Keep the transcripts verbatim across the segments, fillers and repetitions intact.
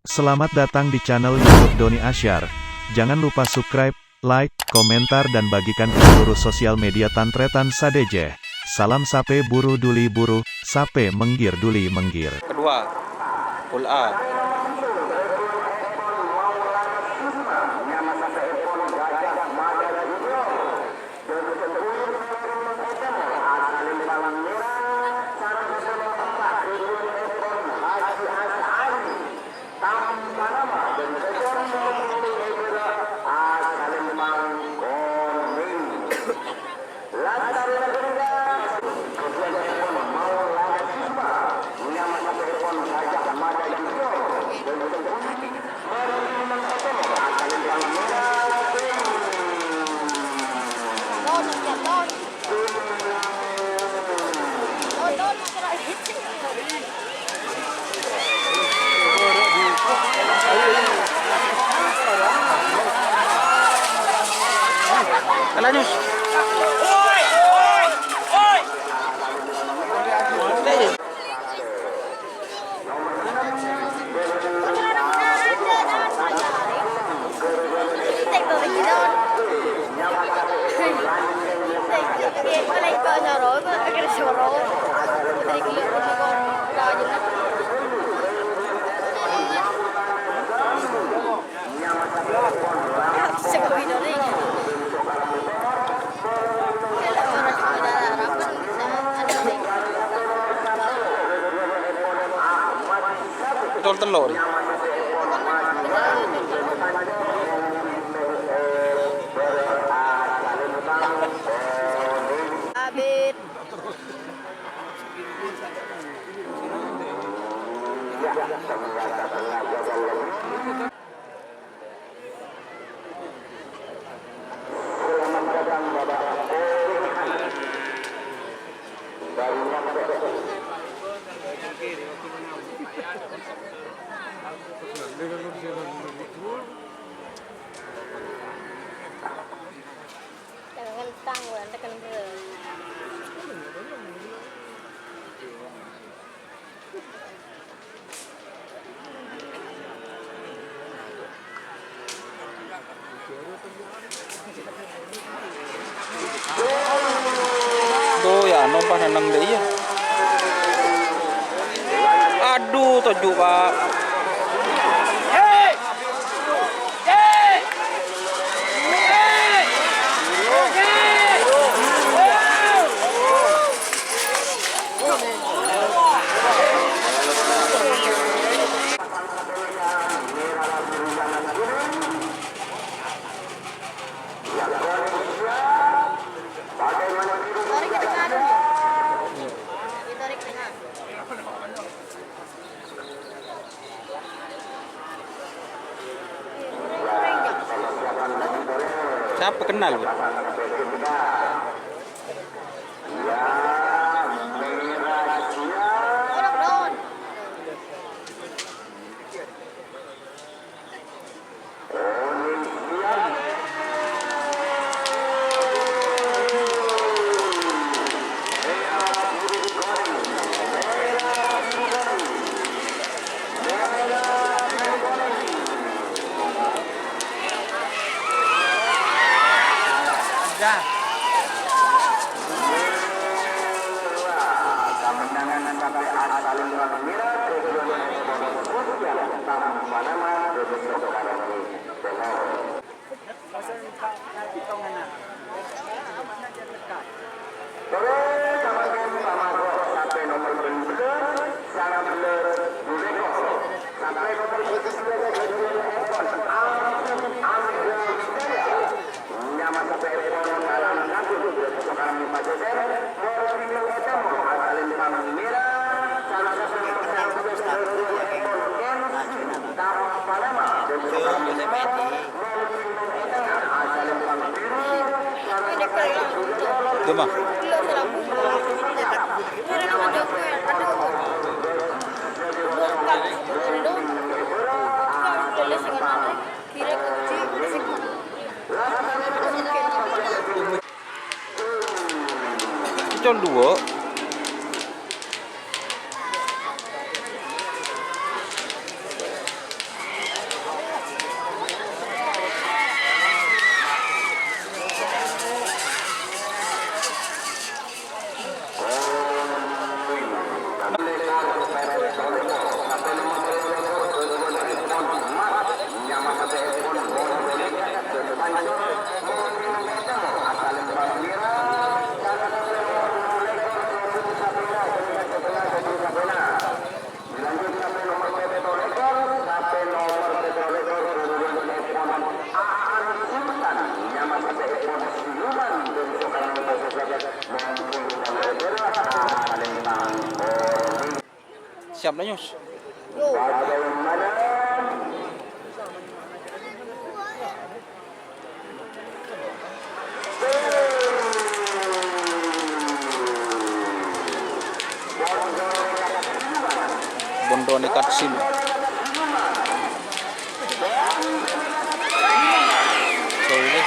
Selamat datang di channel YouTube Doni Asyar. Jangan lupa subscribe, like, komentar, dan bagikan ke seluruh sosial media tan-tarètan sadhâjâ. Salam sapè buru duli buru, sapè mèngghir duli mèngghir. Kedua, Pol A. Lanjut. Tol tello' rè. Abit. Jangan ngentang, wah, tekan bro. Tuh, ya, nompa nang dâ' iyâ. Aduh, toju', Pak. Tarik ke tengah dulu. Ditarik tengah. Sapa kenal, Bu? Terros samangkèn pamaso' sapè nomer bellâs, sangang bellâs, duleko. Sapè nomer bellâs, nyama sapèèpon Kalam Kandung, Soekarno Pajajaran, Mor Bintang Etem, Asalin Pamira, sangang bellâs, sangang bellâs, Dema. Col duwâ'. Siap, lanjut. Bondone Katsim. Sorry.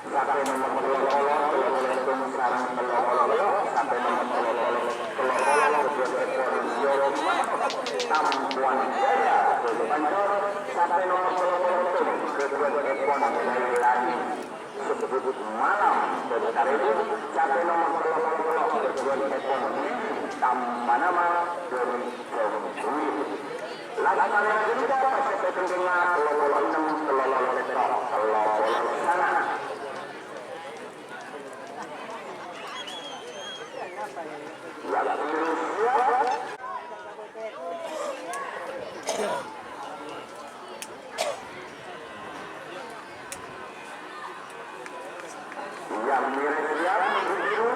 Sampai nomor tello polo, tello polo ennem sareng tello polo tello, sampai nomor tello polo, tello polo, kedua ekor Yoro Tampuan Jaya, kedua pancor, sampai nomor tello polo ennem, kedua ekor Jailani, sebut malam, kedua tarebu, sampai nomor tello polo tello, kedua ekor Tampanama, dari Jombuit. Laju marèna ghânèka, pas sè pèttongnga tello polo ennem, tello polo pètto', tello polo sanga. Yang biru siap. Yang merah siap, yang biru.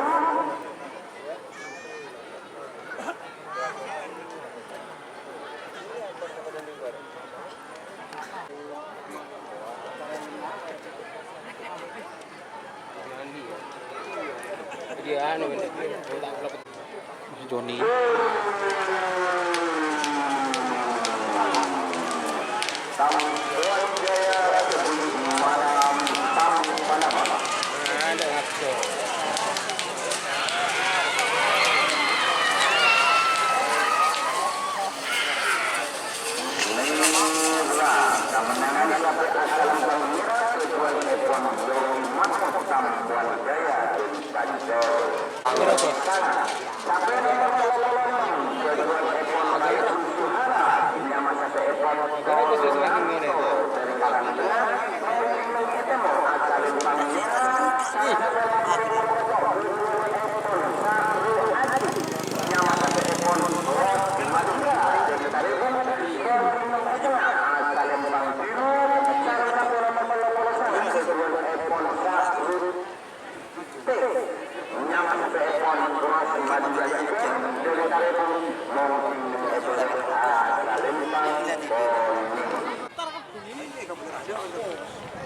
Joni. Mèra, kamenangan sampè' asalempang mèra, tujuwannèpon Yoni Mahmud Tampuan Jaya, Pancor.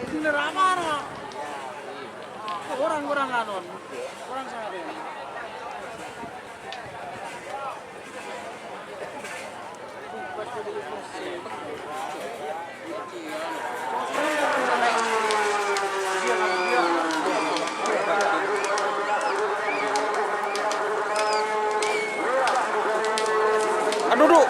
Ini ramah, orang-orang anu, orang sangat ini. Aduh, duh.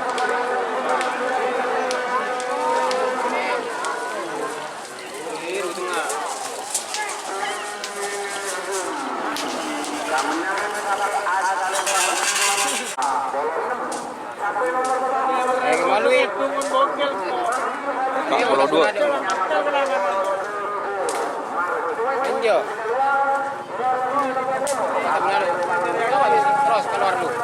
Eh, kembali. Empat puluh dua. Enjo. Terus keluar dulu.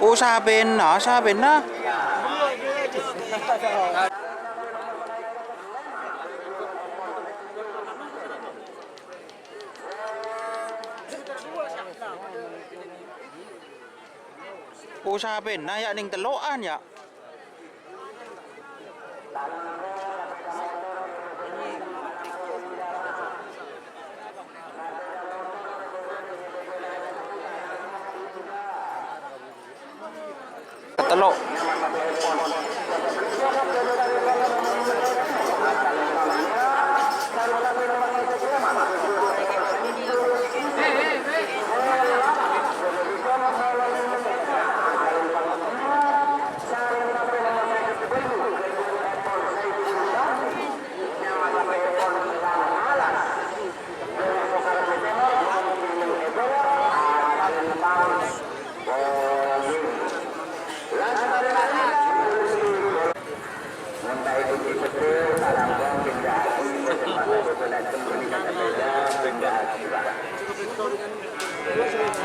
Oh, sabènna, sabènna. Oh, sabènna, yâ, nèng tello'an, yâ. Katello'.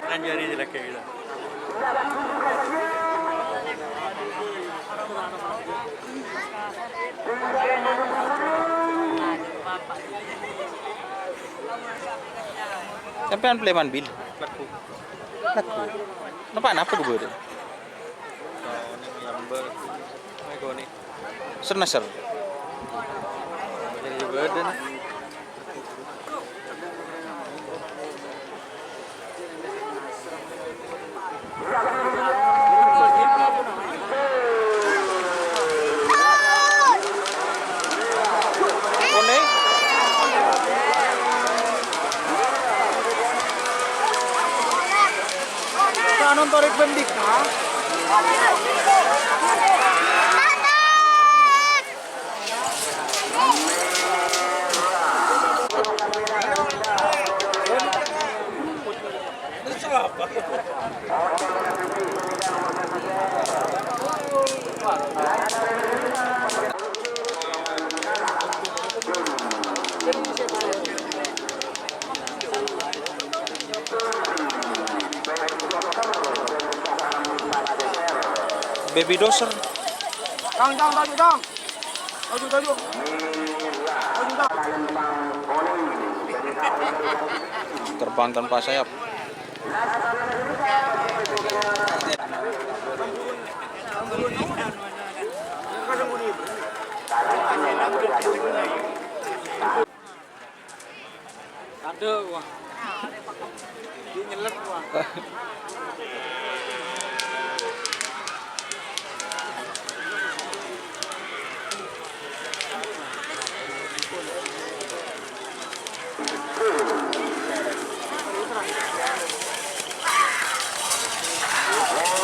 Lanjari lagi gitu. Sampèyan preman, Bil? Lagghu. Lagghu. Napa, napa ghubâ'? Sernasar. Ka nonton Red Bandit, ha? Baby Dozer. Dong, dong, dong, dong. Maju, maju. Maju, dong. Terbang tanpa sayap. Aduh, wah. Dia nyelek, wah.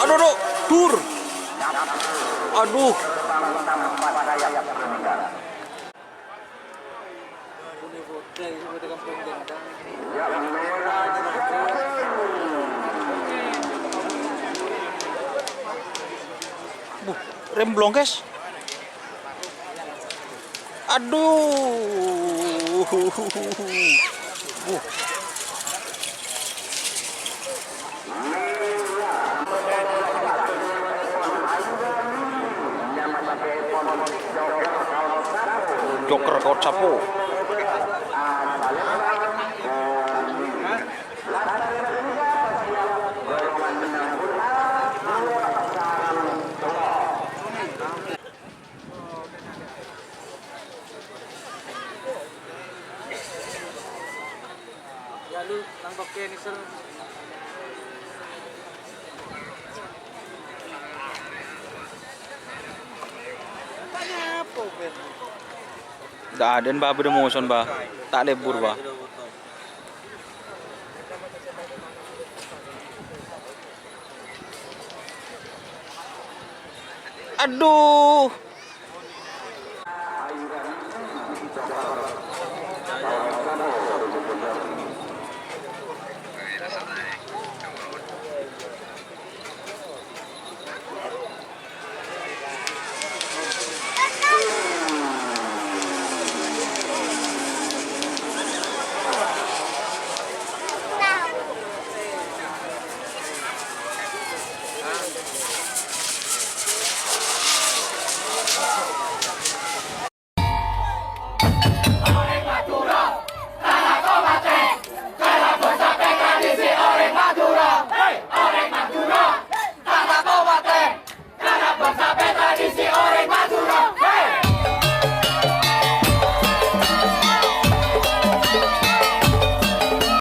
Aduh, aduh, dur. Aduh. Buh, remblong, guys. Aduh. Buh. Joker Kota Sapo. Ya, lu, nang toke, Mister. Dâ' adâ'na, Bah, bâdâ moson, Bah. Ta' lebur, Bah. Aduh.